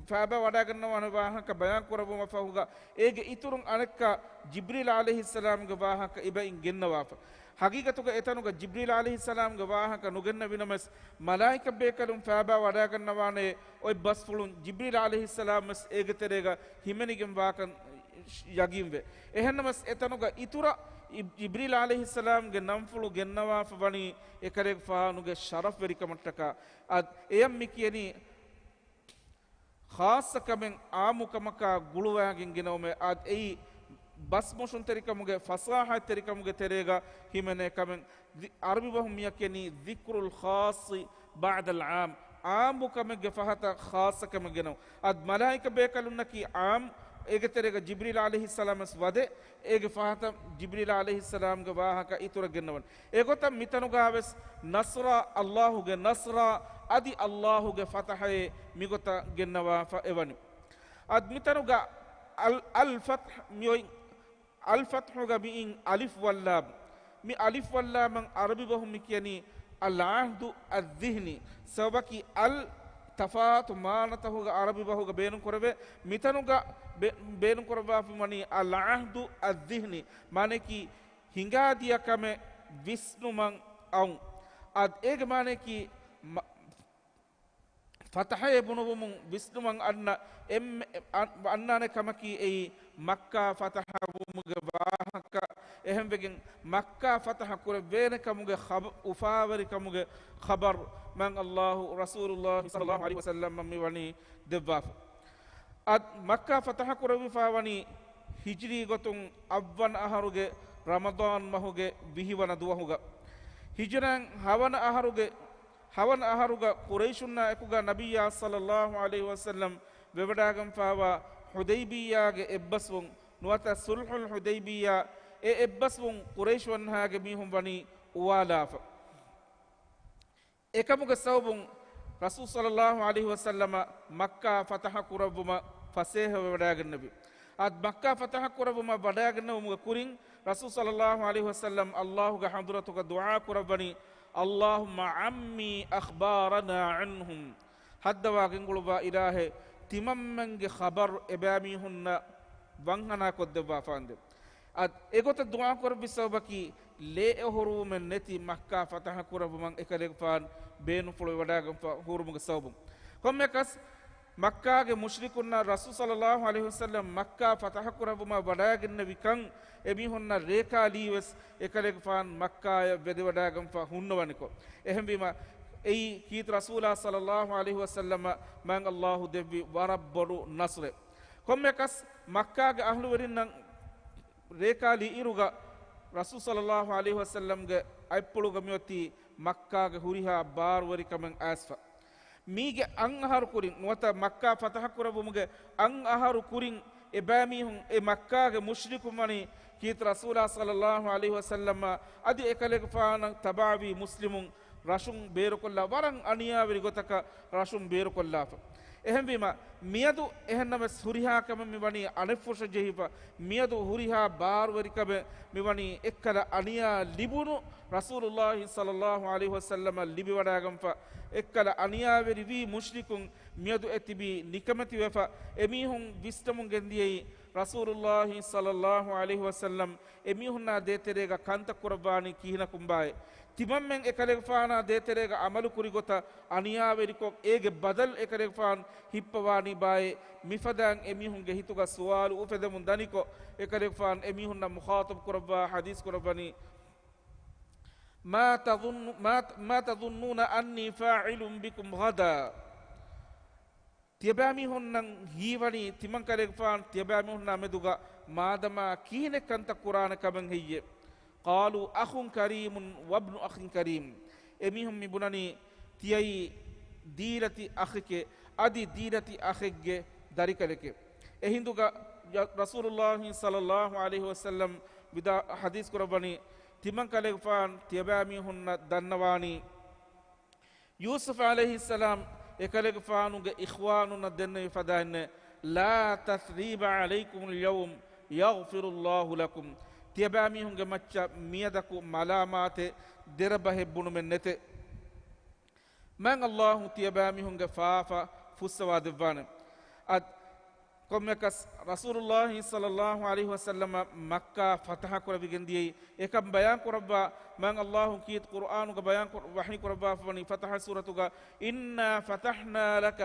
ފައިބާ ވަޑައިގަންނަވާނެ ވާހަކަ ބަޔާން ކުރައްވުމަށް ފަހުގަ، އޭގެ އިތުރުން އަނެއްކާ ޖިބްރީލް ޢަލައިހިއްސަލާމްގެ ވާހަކަ އެބައިން ގެންނަވާފަ. ހަގީގަތުގަ އެތަނުގަ ޖިބްރީލް ޢަލައިހިއްސަލާމްގެ ވާހަކަ ނުގެންނެވިނަމަވެސް، މަލާއިކަ ބޭކަލުން ފައިބާ ވަޑައިގަންނަވާނެ އޮތް ބަސްފުޅުން ޖިބްރީލް ޢަލައިހިއްސަލާމް ވެސް އޭގެ ތެރޭގަ ހިމެނިގެން ވާކަން ޔަގީންވޭ. އެހެންނަމަވެސް، އެތަނުގަ އިތުރަށް ޖިބްރީލް ޢަލައިހިއްސަލާމްގެ ނަންފުޅު ގެންނަވާފަ ވަނީ އެކަލޭގެފާނުގެ ޝަރަފްވެރިކަމަށްޓަކާ. އަދި އެޔަށް މި ކިޔަނީ ޚާއްޞަކަމެއް ޢާއްމުކަމަކާ ގުޅުވާގެން ގެނައުމެއް. އަދި އެއީ ބަސްމޮށުންތެރިކަމުގެ، ފަޞާޙަތްތެރިކަމުގެ ތެރޭގަ ހިމެނޭ ކަމެއް. ދި، ޢަރަބި ބަހުން މިއަށް ކިޔަނީ ذكر الخاص بعد العام، ޢާއްމުކަމެއްގެ ފަހަތަށް ޚާއްޞަކަމެއް ގެނައު. އަދި މަލާއިކަ ބޭކަލުންނަކީ ޢާއްމު، އޭގެ ތެރޭގަ ޖިބްރީލް ޢަލައިހިއްސަލާމް ވެސް ވަދެ، އޭގެ ފަހަތަށް ޖިބްރީލް ޢަލައިހިއްސަލާމްގެ ވާހަކަ އިތުރަށް ގެންނަވަން. އެގޮތަށް މިތަނުގަވެސް ނަޞްރާ، އައްލާހުގެ ނަޞްރާ އަދި އައްލާހުގެ ފަތަޙައޭ މިގޮތަށް ގެންނަވާފަ އެވަނީ. އަދި މިތަނުގަ އަލް، އަލް ފަތްޙް މިއޮތް، އަލް ފަތްޙުގަ މިއިން އަލިފް ވައްލާމް. މި އަލިފް ވައްލާމަށް ޢަރަބި ބަހުން މި ކިޔަނީ އަލް ޢަހްދު އައްޒިހްނީ. ސަބަބަކީ އަލް ތަފާތު މާނަތަކުގަ ޢަރަބި ބަހުގަ ބޭނުންކުރެވޭ. މިތަނުގަ ބޭ-، ބޭނުންކުރައްވާފައިވަނީ އަލް ޢަހްދު އައްޒިހްނީ. މާނައަކީ ހިނގާދިޔަ ކަމެއް ވިސްނުމަށް އައުން. އަދި އޭގެ މާނައަކީ މަ-، ފަތަޙައޭ ބުނުވުމުން ވިސްނުމަށް އަންނަ އެންމެ އަން-، އަންނާނެ ކަމަކީ އެއީ މައްކާ ފަތަޙަ ވުމުގެ ވާހަކަ. އެހެންވެގެން މައްކާ ފަތަޙަ ކުރެވޭނެ ކަމުގެ ޚަބަ-، އުފާވެރިކަމުގެ ޚަބަރު މާތް ﷲ ރަސޫލުﷲ ޞައްލަﷲ ޢަލައިހި ވަސައްލަމަށް މިވަނީ ދެއްވާފަ. އަދި މައްކާ ފަތަޙަ ކުރެވިފައިވަނީ ހިޖްރީ ގޮތުން އަށްވަނަ އަހަރުގެ ރަމަޟާން މަހުގެ ވިހިވަނަ ދުވަހުގަ. ހިޖުރައިން ހަވަނަ އަހަރުގެ، ހަވަނަ އަހަރުގަ ޤުރައިޝުންނާ އެކުގަ ނަބިއްޔާ ޞައްލަﷲ ޢަލައިހި ވަސައްލަމް ވެވަޑާގެންފައިވާ ޙުދައިބިއްޔާގެ އެއްބަސްވުން، ނުވަތަ ޞުލްޙުލް ޙުދައިބިއްޔާ، އެ އެއްބަސްވުން ޤުރައިޝުންނާގެ މީހުން ވަނީ އުވާލާފަ. އެކަމުގެ ސަބަބުން ރަސޫލު ޞައްލަﷲ ޢަލައިހި ވަސައްލަމަ މައްކާ ފަތަޙަ ކުރައްވުމަށް ފަސޭހަވެވަޑައިގެންނެވި. އަދި މައްކާ ފަތަޙަ ކުރައްވުމަށް ވަޑައިގެންނެވުމުގެ ކުރިން ރަސޫލު ޞައްލަﷲ ޢަލައިހި ވަސައްލަމް ﷲގެ ޙަޟްރަތުގަ ދުޢާ ކުރައްވަނީ، اللهم عم أخبارنا عنهم. ހައްދަވާ ގެންގުޅުއްވާ އިލާހޭ، ތިމަންމެންގެ ޚަބަރު އެބައިމީހުންނަށް ވަންހަނާކޮށްދެއްވާފާނދެ. އަދި އެގޮތަށް ދުޢާ ކުރެއްވި ސަބަބަކީ، ލޭ އޮހޮރުވުމެއް ނެތި މައްކާ ފަތަޙަ ކުރެއްވުމަށް އެކަލޭގެފާނު ބޭނުންފުޅުވެވަޑައިގެންފަ ހުރުމުގެ ސަބަބުން. ކޮންމެއަކަސް، މައްކާގެ މުޝްރިކުންނަށް ރަސޫލު ޞައްލަﷲ ޢަލައިހި ވަސައްލަމް މައްކާ ފަތަޙަ ކުރެއްވުމަށް ވަޑައިގެންނެވި ކަން އެމީހުންނަށް ރޭކާލީވެސް އެކަލޭގެފާނު މައްކާޔަށް ވެދެވަޑައިގެންފަ ހުންނަވަނިކޮށް. އެހެންވީމަ، އެއީ ކީރިތި ރަސޫލާ ޞައްލަﷲ ޢަލައިހި ވަސައްލަމަށް މާތް ﷲ ދެއްވި ވަރަށް ބޮޑު ނަޞްރެއް. ކޮންމެއަކަސް، މައްކާގެ އަހްލުވެރިންނަށް ރޭކާލީއިރުގަ ރަސޫލު ޞައްލަﷲ ޢަލައިހި ވަސައްލަމްގެ އަތްޕުޅުގަ މިއޮތީ މައްކާގެ ހުރިހާ ބާރުވެރިކަމެއް އައިސްފަ. މީގެ އަށް އަހަރު ކުރިން، ނުވަތަ މައްކާ ފަތަޙަ ކުރެއްވުމުގެ އަށް އަހަރު ކުރިން އެބައިމީހުން، އެ މައްކާގެ މުޝްރިކުން ވަނީ ކީރިތި ރަސޫލާ ޞައްލަﷲ ޢަލައިހި ވަސައްލަމަށް އަދި އެކަލޭގެފާނަށް ތަބަޢަވި މުސްލިމުން ރަށުން ބޭރުކޮށްލާ، ވަރަށް އަނިޔާވެރި ގޮތަކަށް ރަށުން ބޭރުކޮށްލާފަ. އެހެންވީމަ، މިއަދު އެހެންނަމަވެސް ހުރިހާ ކަމެއް މިވަނީ އަނެއްފުށަށް ޖެހިފަ. މިއަދު ހުރިހާ ބާރުވެރިކަމެއް މިވަނީ އެއްކަލަ އަނިޔާ ލިބުނު ރަސޫލުﷲ ޞައްލަﷲ ޢަލައިހި ވަސައްލަމަށް ލިބިވަޑައިގެންފަ. އެއްކަލަ އަނިޔާވެރިވީ މުޝްރިކުން މިއަދު އެ ތިބީ ނިކަމެތިވެފަ. އެމީހުން ވިސްނަމުން ގެންދިޔައީ ރަސޫލުﷲ ޞައްލަﷲ ޢަލައިހި ވަސައްލަމް އެމީހުންނާ ދޭތެރޭގަ ކަންތައް ކުރައްވާނީ ކިހިނަކުންބާއޭ؟ ތިމަންމެން އެކަލޭގެފާނާ ދޭތެރޭގަ ޢަމަލު ކުރި ގޮތަށް އަނިޔާވެރިކޮށް، އޭގެ ބަދަލު އެކަލޭގެފާނު ހިއްޕަވާނީ ބާއޭ؟ މިފަދައިން އެމީހުންގެ ހިތުގަ ސުވާލު އުފެދެމުން ދަނިކޮށް، އެކަލޭގެފާނު އެމީހުންނަށް މުޚާޠަބު ކުރައްވާ ޙަދީޘް ކުރައްވަނީ، ما تظن، ما، ما تظنون أني فاعل بكم غدا؟ ތިޔަބައިމީހުންނަށް ހީވަނީ ތިމަން ކަލޭގެފާނު ތިޔަބައިމީހުންނާ މެދުގަ މާދަމާ ކިހިނެއް ކަންތައް ކުރާނެ ކަމެއް ހެއްޔޭ؟ قالوا أخ كريم وابن أخ كريم. އެމީހުން މި ބުނަނީ ތިޔައީ ދީލަތި އަޚެކޭ، އަދި ދީލަތި އަޚެއްގެ ދަރިކަލެކޭ. އެހިނދުގަ ރަ-، ރަސޫލުﷲ ޞައްލަﷲ ޢަލައިހި ވަސައްލަމް ވިދާ-، ޙަދީޘް ކުރައްވަނީ، ތިމަން ކަލޭގެފާނު ތިޔަބައިމީހުންނަށް ދަންނަވާނީ، ޔޫސުފް ޢަލައިހިއްސަލާމް އެކަލޭގެފާނުގެ އިޚްވާނުންނަށް ދެންނެވި ފަދައިންނޭ، لا تثريب عليكم اليوم يغفر الله لكم. ތިޔަބައިމީހުންގެ މައްޗަށް މިއަދަކު މަލާމާތެއް ދެރަބަހެއް ބުނުމެއް ނެތޭ. މާތް ﷲ ތިޔަބައިމީހުންގެ ފާފަ ފުއްސަވާ ދެއްވާނެ. އަދި ކޮންމެއަކަސް ރަސޫލުﷲ ޞައްލަﷲ ޢަލައިހި ވަސައްލަމަށް މައްކާ ފަތަޙަ ކުރެވިގެން ދިޔައީ، އެކަން ބަޔާން ކުރައްވާ މާތް ﷲ ކީރިތި ޤުރްއާނުގަ ބަޔާން ކުރ-، ވަޙީ ކުރައްވާފަވަނީ ފަތަޙަ ސޫރަތުގަ، إنا فتحنا لك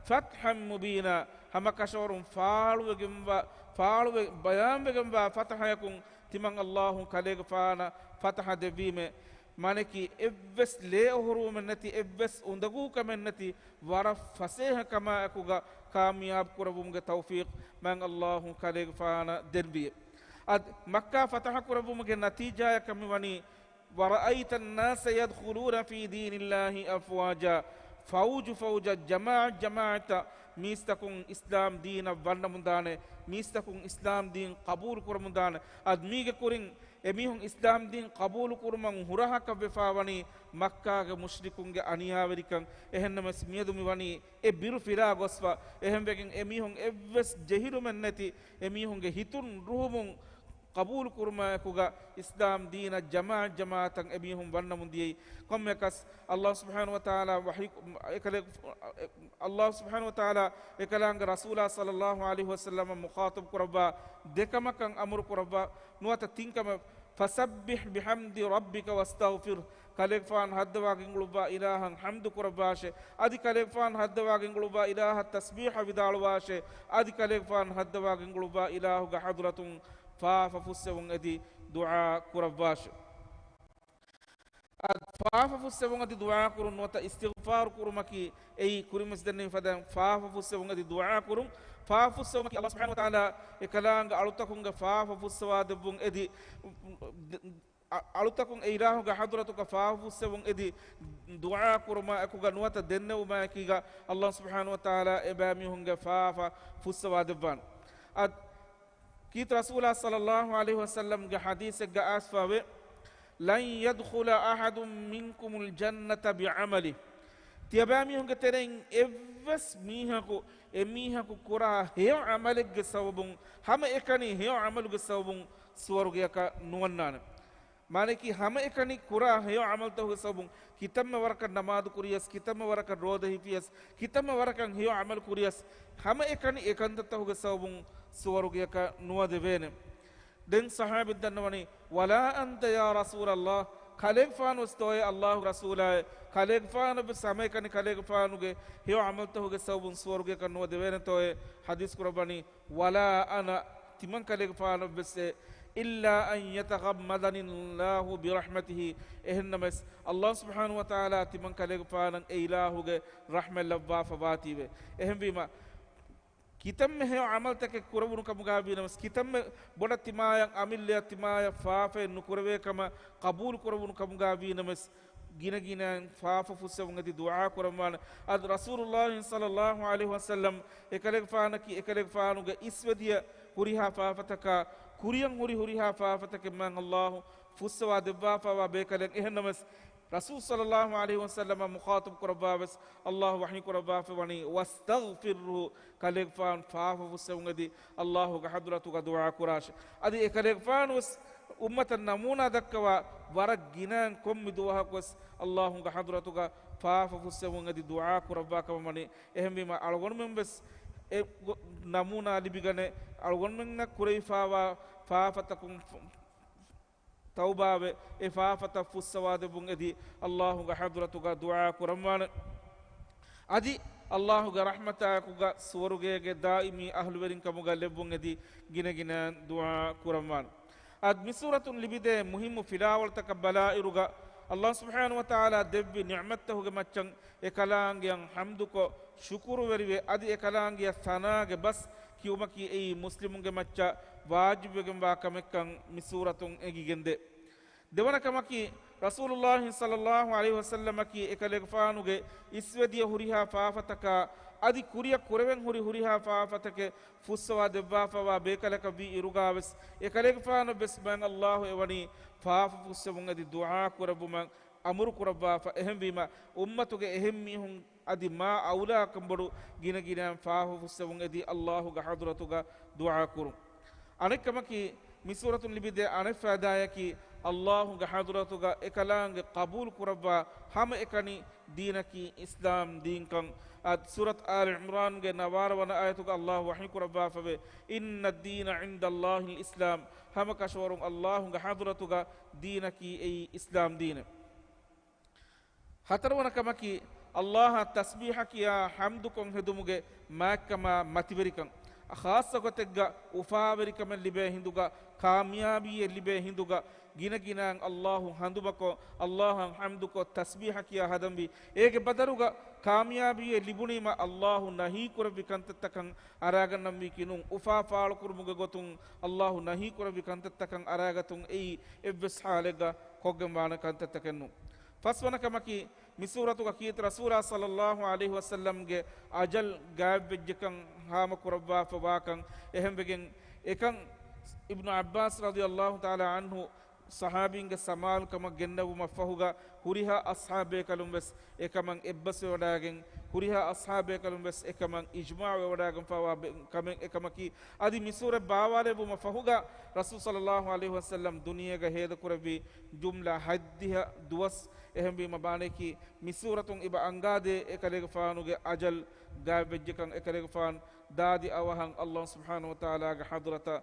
فتحا مبينا. ހަމަ ކަށަވަރުން ފާޅުވެގެންވާ، ފާޅުވެ ބަޔާންވެގެންވާ ފަތަޙަޔަކުން ތިމަން ﷲ ކަލޭގެފާނަށް ފަތަޙަ ދެއްވީމޭ. މާނައަކީ، އެއްވެސް ލޭ އޮހޮރުވުމެއް ނެތި، އެއްވެސް އުނދަގޫކަމެއް ނެތި، ވަރަށް ފަސޭހަ ކަމާއެކުގަ ކާމިޔާބު ކުރެއްވުމުގެ ތައުފީޤު މާތް ﷲ ކަލޭގެފާނަށް ދެއްވިއޭ. އަދި މައްކާ ފަތަޙަ ކުރެއްވުމުގެ ނަތީޖާއަކަށް މިވަނީ، ورأيت الناس يدخلون في دين الله أفواجا. ފައުޖު ފައުޖަށް، ޖަމާޢަތް ޖަމާޢަތަށް މީސްތަކުން އިސްލާމް ދީނަށް ވަންނަމުންދާނެ، މީސްތަކުން އިސްލާމް ދީން ޤަބޫލު ކުރަމުންދާނެ. އަދި މީގެ ކުރިން އެމީހުން އިސްލާމް ދީން ޤަބޫލު ކުރުމަށް ހުރަހަކަށް ވެފާވަނީ މައްކާގެ މުޝްރިކުންގެ އަނިޔާވެރިކަން. އެހެންނަމަވެސް މިއަދު މިވަނީ އެ ބިރު ފިލާ ގޮސްފަ. އެހެންވެގެން އެމީހުން އެއްވެސް ޖެހިލުމެއް ނެތި، އެމީހުންގެ ހިތުން ރުހުމުން ޤަބޫލު ކުރުމާއެކުގަ އިސްލާމް ދީނަށް ޖަމާޢަތް ޖަމާޢަތަށް އެމީހުން ވަންނަމުން ދިޔައީ. ކޮންމެއަކަސް ﷲ ސުބްޙާނަހޫ ވަތަޢާލާ ވަޙީ، އެކަލޭ، ﷲ ސުބްޙާނަހޫ ވަތަޢާލާ އެކަލާނގެ ރަސޫލާ ޞައްލައްލާހު ޢަލައިހި ވަސައްލަމަށް މުޚާޠަބު ކުރައްވާ ދެކަމަކަށް އަމުރު ކުރައްވާ ނުވަތަ ތިންކަމެއް، فَسَبِّحْ بِحَمْدِ رَبِّكَ وَاسْتَغْفِرْهُ، ކަލޭގެފާން ހައްދަވާ ގެންގުޅުއްވާ އިލާހަށް ޙަމްދު ކުރައްވާށޭ. އަދި ކަލޭގެފާން ހައްދަވާ ގެންގުޅުއްވާ އިލާހަށް ތަސްބީޙަ ވިދާޅުވާށޭ. އަދި ކަލޭގެފާން ހައްދަވާ ގެންގުޅުއްވާ އިލާހުގެ ޙަޟްރަތުން ފާފަ ފުއްސެވުން އެދި ދުޢާ ކުރައްވާށޭ. އަދި ފާފަ ފުއްސެވުން އަދި ދުޢާ ކުރުން ނުވަތަ އިސްތިޣްފާރު ކުރުމަކީ އެއީ ކުރިންވެސް ދެންނެވި ފަދައިން ފާފަ ފުއްސެވުން އެދި ދުޢާ ކުރުން. ފާފަ ފުއްސެވުމަކީ ﷲ ސުބްޙާނަހޫ ވަތަޢާލާ އެކަލާނގެ އަޅުތަކުންގެ ފާފަ ފުއްސަވާ ދެއްވުން އެދި، އަ-، އަޅުތަކުން އެ އިލާހުގެ ޙަޟްރަތުގަ ފާފަ ފުއްސެވުން އެދި ދުޢާ ކުރުމާ އެކުގަ ނުވަތަ ދެންނެވުމާ އެކީގަ ﷲ ސުބްޙާނަހޫ ވަތަޢާލާ އެބައިމީހުންގެ ފާފަ ފުއްސަވާ ދެއްވާނެ. އަދި ކީރިތި ރަސޫލާ ޞައްލައްލާހު ޢަލައިހި ވަސައްލަމްގެ ޙަދީޘެއްގަ އައިސްފަވޭ، لَنْ يَدْخُلَ أَحَدٌ مِنْكُمُ الْجَنَّةَ بِعَمَلِهِ. ތިޔަބައިމީހުންގެ ތެރެއިން އެއްވެސް މީހަކު އެމީހަކު ކުރާ ހެޔޮ ޢަމަލެއްގެ ސަބަބުން، ހަމައެކަނި ހެޔޮ ޢަމަލުގެ ސަބަބުން ސުވަރުގެއަކަށް ނުވަންނާނެ. މާނައަކީ ހަމައެކަނި ކުރާ ހެޔޮ ޢަމަލުތަކުގެ ސަބަބުން، ކިތަންމެ ވަރަކަށް ނަމާދު ކުރިޔަސް، ކިތަންމެ ވަރަކަށް ރޯދަ ހިފިޔަސް، ކިތަންމެ ވަރަކަށް ހެޔޮ ޢަމަލު ކުރިޔަސް، ހަމައެކަނި އެ ކަންތައްތަކުގެ ސަބަބުން ސުވަރުގެއަކަށް ނުވަދެވޭނެ. ދެން ޞަޙާބީން ދަންނަވަނީ، وَلَا أَنْتَ يَا رَسُولَ اللَّهِ، ކަލޭގެފާނުވެސް ތޯއޭ ﷲގެ ރަސޫލާއޭ، ކަލޭގެފާނަށްވެސް ހަމައެކަނި ކަލޭގެފާނުގެ ހެޔޮ ޢަމަލުތަކުގެ ސަބަބުން ސުވަރުގެއަކަށް ނުވަދެވޭނެތޯއޭ؟ ޙަދީޘް ކުރައްވަނީ، وَلَا أَنَا، ތިމަން ކަލޭގެފާނަށްވެސް އެ، إِلَّا أَنْ يَتَغَمَّدَنِي اللَّهُ بِرَحْمَتِهِ، އެހެންނަމަވެސް ﷲ ސުބްޙާނަހޫ ވަތަޢާލާ ތިމަން ކަލޭގެފާނަށް އެ އިލާހުގެ ރަޙްމަތް ލައްވާފަ ވާތީވެ. އެހެންވީމަ، ކިތަންމެ ހެޔޮ ޢަމަލުތަކެއް ކުރެވުނު ކަމުގައި ވީނަމަވެސް، ކިތަންމެ ބޮޑަށް ތިމާޔަށް އަމިއްލަޔަށް ތިމާޔަށް ފާފައެއް ނުކުރެވޭ ކަމަށް ޤަބޫލު ކުރެވުނު ކަމުގައި ވީނަމަވެސް، ގިނަގިނައިން ފާފަ ފުއްސެވުން އެދި ދުޢާ ކުރައްވާނެ. އަދި ރަސޫލުﷲ ޞައްލައްލާހު ޢަލައިހި ވަސައްލަމް އެކަލޭގެފާނަކީ އެކަލޭގެފާނުގެ އިސްވެދިޔަ ހުރިހާ ފާފަތަކާ ކުރިޔަށް ހުރި ހުރިހާ ފާފަތަކެއް މާތް ﷲ ފުއްސަވާ ދެއްވާފައިވާ ބޭކަލެއް. އެހެންނަމަވެސް، ރަސޫލު ޞައްލައްލާހު ޢަލައިހި ވަސައްލަމަށް މުޚާޠަބު ކުރައްވާވެސް ﷲ ވަޙީ ކުރައްވާފައިވަނީ، وَاسْتَغْفِرْهُ، ކަލޭގެފާނު ފާފަ ފުއްސެވުން އެދި ﷲގެ ޙަޟްރަތުގަ ދުޢާ ކުރާށޭ. އަދި އެކަލޭގެފާނުވެސް އުއްމަތަށް ނަމޫނާ ދައްކަވާ ވަރަށް ގިނައިން ކޮންމެ ދުވަހަކުވެސް ﷲގެ ޙަޟްރަތުގަ ފާފަ ފުއްސެވުން އެދި ދުޢާ ކުރައްވާ ކަމަށް ވަނީ. އެހެންވީމަ، އަޅުގަނޑުމެންވެސް އެ ގޮ-، ނަމޫނާ ލިބިގަނެ، އަޅުގަނޑުމެންނަށް ކުރެވިފައިވާ ފާފަތަކުން ފު-، ތައުބާވެ، އެ ފާފަތައް ފުއްސަވާދެއްވުން އެދި ﷲގެ ޙަޟްރަތުގަ ދުޢާ ކުރަންވާނެ. އަދި ﷲގެ ރަޙްމަތާއެކުގަ ސުވަރުގޭގެ ދާއިމީ އަހްލުވެރިން ކަމުގަ ލެއްވުން އެދި ގިނަގިނައިން ދުޢާ ކުރަންވާނެ. އަދި މި ސޫރަތުން ލިބިދޭ މުހިއްމު ފިލާވަޅުތަކަށް ބަލާއިރުގަ، ﷲ ސުބްޙާނަހު ވަތަޢާލާ ދެއްވި ނިޢުމަތްތަކުގެ މައްޗަށް އެކަލާނގެއަށް ޙަމްދުކޮށް، ޝުކުރުވެރިވެ، އަދި އެކަލާނގެއަށް ސަނާގެ ބަސް ކިޔުމަކީ އެއީ މުސްލިމުންގެ މައްޗަށް ވާޖިބުވެގެންވާ ކަމެއްކަން މި ސޫރަތުން އެނގިގެންދޭ. ދެވަނަ ކަމަކީ، ރަސޫލުﷲ ޞައްލައްލާހު ޢަލައިހި ވަސައްލަމަކީ އެކަލޭގެފާނުގެ އިސްވެދިޔަ ހުރިހާ ފާފަތަކާ އަދި ކުރިއަށް ކުރެވެން ހުރި ހުރިހާ ފާފަތަކެއް ފުއްސަވާ ދެއްވާފައިވާ ބޭކަލަކަށް ވީ އިރުގާވެސް، އެކަލޭގެފާނަށްވެސް މާތް ﷲ އެވަނީ ފާފަ ފުއްސެވުން އެދި ދުޢާ ކުރެއްވުމަށް އަމުރު ކުރައްވާފަ. އެހެންވީމަ، އުއްމަތުގެ އެހެން މީހުން އަދި މާ އައުލާކަން ބޮޑު ގިނަގިނައިން ފާފަ ފުއްސެވުން އެދި ﷲގެ ޙަޟްރަތުގަ ދުޢާ ކުރުން. އަނެއް ކަމަކީ، މި ސޫރަތުން ލިބިދޭ އަނެއް ފައިދާއަކީ، ﷲގެ ޙަޟްރަތުގަ އެކަލާނގެ ޤަބޫލު ކުރައްވާ ހަމައެކަނި ދީނަކީ އިސްލާމް ދީންކަން. އަދި ސޫރަތު އާލި ޢިމްރާންގެ ނަވާރަ ވަނަ އާޔަތުގަ ﷲ ވަޙީ ކުރައްވާފަވޭ، إِنَّ الدِّينَ عِنْدَ اللَّهِ الْإِسْلَامُ، ހަމަ ކަށަވަރުން ﷲގެ ޙަޟްރަތުގަ ދީނަކީ އެއީ އިސްލާމް ދީނެއް. ހަތަރުވަނަ ކަމަކީ، ﷲއަށް ތަސްބީޙަ ކިޔާ ޙަމްދުކޮށް ހެދުމުގެ މާތްކަމާ މަތިވެރިކަން. ޚާއްޞަ ގޮތެއްގަ އުފާވެރިކަމެއް ލިބޭ ހިނދުގަ، ކާމިޔާބީއެއް ލިބޭ ހިނދުގަ، ގިނަގިނައިން ﷲ ހަނދުމަކޮށް، ﷲއަށް ޙަމްދުކޮށް ތަސްބީޙަ ކިޔާ ހަދަންވީ. އޭގެ ބަދަލުގަ ކާމިޔާބީއެއް ލިބުނީމަ، ﷲ ނަހީ ކުރެއްވި ކަންތައްތަކަށް އަރާގަންނަންވީކީ ނޫން. އުފާ ފާޅުކުރުމުގެ ގޮތުން ﷲ ނަހީ ކުރެއްވި ކަންތައްތަކަށް އަރާގަތުން އެއީ އެއްވެސް ޙާލެއްގަ ކޮށްގެންވާނެ ކަންތައްތަކެއް ނޫން. ފަސްވަނަ ކަމަކީ، މި ސޫރަތުގަ ކީރިތި ރަސޫލާ ޞައްލައްލާހު ޢަލައިހި ވަސައްލަމްގެ އަޖަލް ގާތްވެއްޖެކަން ހާމަކުރައްވާފަ ވާކަން. އެހެންވެގެން އެކަން އިބްނު ޢައްބާސް ރަޟިޔައްލާހު ތަޢާލާ ޢަންހު ޞަޙާބީންގެ ސަމާލުކަމަށް ގެންނެވުމަށްފަހުގަ ހުރިހާ އަޞްޙާބޭކަލުން ވެސް އެކަމަށް އެއްބަސްވެވަޑައިގެން ހުރިހާ އަޞްޙާބޭކަލުން ވެސް އެކަމަށް އިޖްމާޢު ވެވަޑާގެންފާވާ ބެ-، ކަމެއް އެކަމަކީ. އަދި މި ސޫރަތް ބާވާލެއްވުމަށް ފަހުގަ ރަސޫލު ޞައްލައްލާހު ޢަލައިހި ވަސައްލަމް ދުނިޔޭގަ ހޭދަކުރެއްވި ޖުމްލަ ހަތްދިހަ ދުވަސް. އެހެންވީމަ ބާނައަކީ މި ސޫރަތުން އިބަ އަންގާދޭ އެކަލޭގެފާނުގެ އަޖަލް ގާތްވެއްޖެކަން، އެކަލޭގެފާނު ދާދި އަވަހަށް ﷲ ސުބްޙާނަހު ވަތަޢާލާގެ ޙަޟްރަތަށް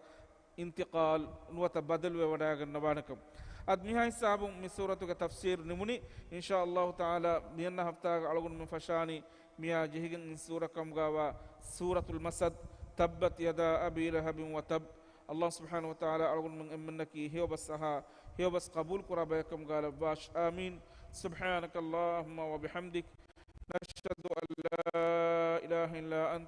އިންތިޤާލް ނުވަތަ ބަދަލުވެވަޑާގަންނަވާނެކަން. އަދި މިހާ ހިސާބުން މި ސޫރަތުގެ ތަފްސީރު ނިމުނީ. އިންޝާﷲ ތަޢާލާ މިއަންނަ ހަފްތާގަ އަޅުގަނޑުމެން ފަށާނީ މިއާ ޖެހިގެން އިން ސޫރަ ކަމުގައިވާ ސޫރަތުލް މަސަދް، تبت يدا أبي لهب وتب. ﷲ ސުބްޙާނަހު ވަތަޢާލާ އަޅުގަނޑުމެން އެންމެންނަކީ ހެޔޮބަސް އަހާ، ހެޔޮބަސް ޤަބޫލުކުރާ ބަޔަކަމުގައި ލައްވާށި. އާމީން. سبحانك اللهم وبحمدك، نشهد أن لا إله إلا أنت،